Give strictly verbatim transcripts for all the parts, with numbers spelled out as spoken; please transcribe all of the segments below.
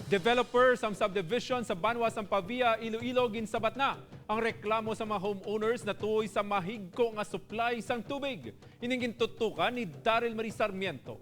Developer sang subdivision sa banwa sang Pavia, Iloilo, ginsabat na ang reklamo sa mga homeowners natuoy sa mahigko nga supply sang tubig. Ining gintutukan ni Daryl Marie Sarmiento.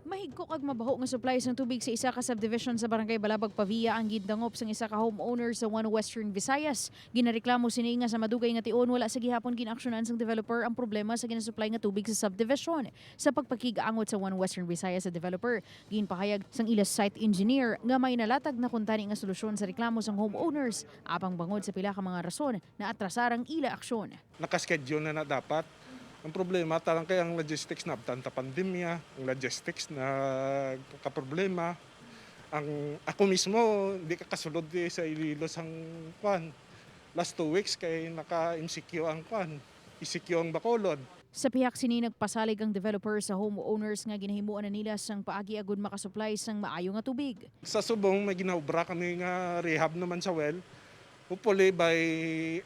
Mahigko kag mabaho nga supply sang tubig sa isa ka subdivision sa Barangay Balabag, Pavia ang gindangop sang isa ka homeowner sa One Western Visayas. Ginareklamo sini nga sa madugay nga tion wala sa gihapon ginaksyonan sang developer ang problema sa ginasupply nga tubig sa subdivision. Sa pagpakig-angot sa One Western Visayas sa developer, ginpahayag sang ila site engineer nga may nalatag na kuntani nga solusyon sa reklamo sang homeowners, apang bangod sa pila ka mga rason, naatrasar ang ila aksyon. Naka-schedule na na dapat. Ang problema, tarang kay ang logistics na abtan ta pandemya, ang logistics na kaproblema. Ang ako mismo, di ka kasulod di sa Iloilo sang kwan. Last two weeks kay naka-M C Q ang kwan, E C Q ang Bacolod. Sa pihak sini, nagpasalig ang developer sa homeowners nga ginahimuan na nila sang paagi agud makasupply sang maayo nga tubig. Sa subong, may ginaobra kami nga rehab naman sa well. Hopefully, by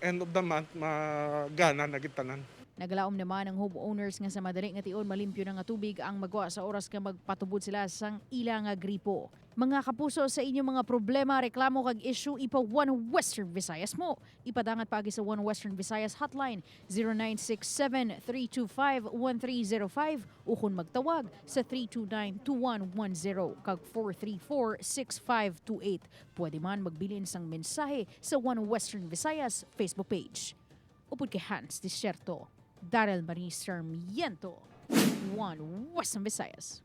end of the month, magana na gid tanan. Nagalaom naman ang homeowners nga sa madali nga tion malimpyo na nga tubig ang magwa sa oras nga magpatubod sila sang ila nga gripo. Mga kapuso, sa inyong mga problema, reklamo kag issue, ipa One Western Visayas mo. Ipadangat paagi sa One Western Visayas hotline, zero nine six seven, three two five, one three zero five, ukon magtawag sa three two nine, two one one zero kag four three four, six five two eight. Pwede man magbilin sang mensahe sa One Western Visayas Facebook page. Upod kay Hans Desierto, Daryl Marie Sarmiento, One Western Visayas.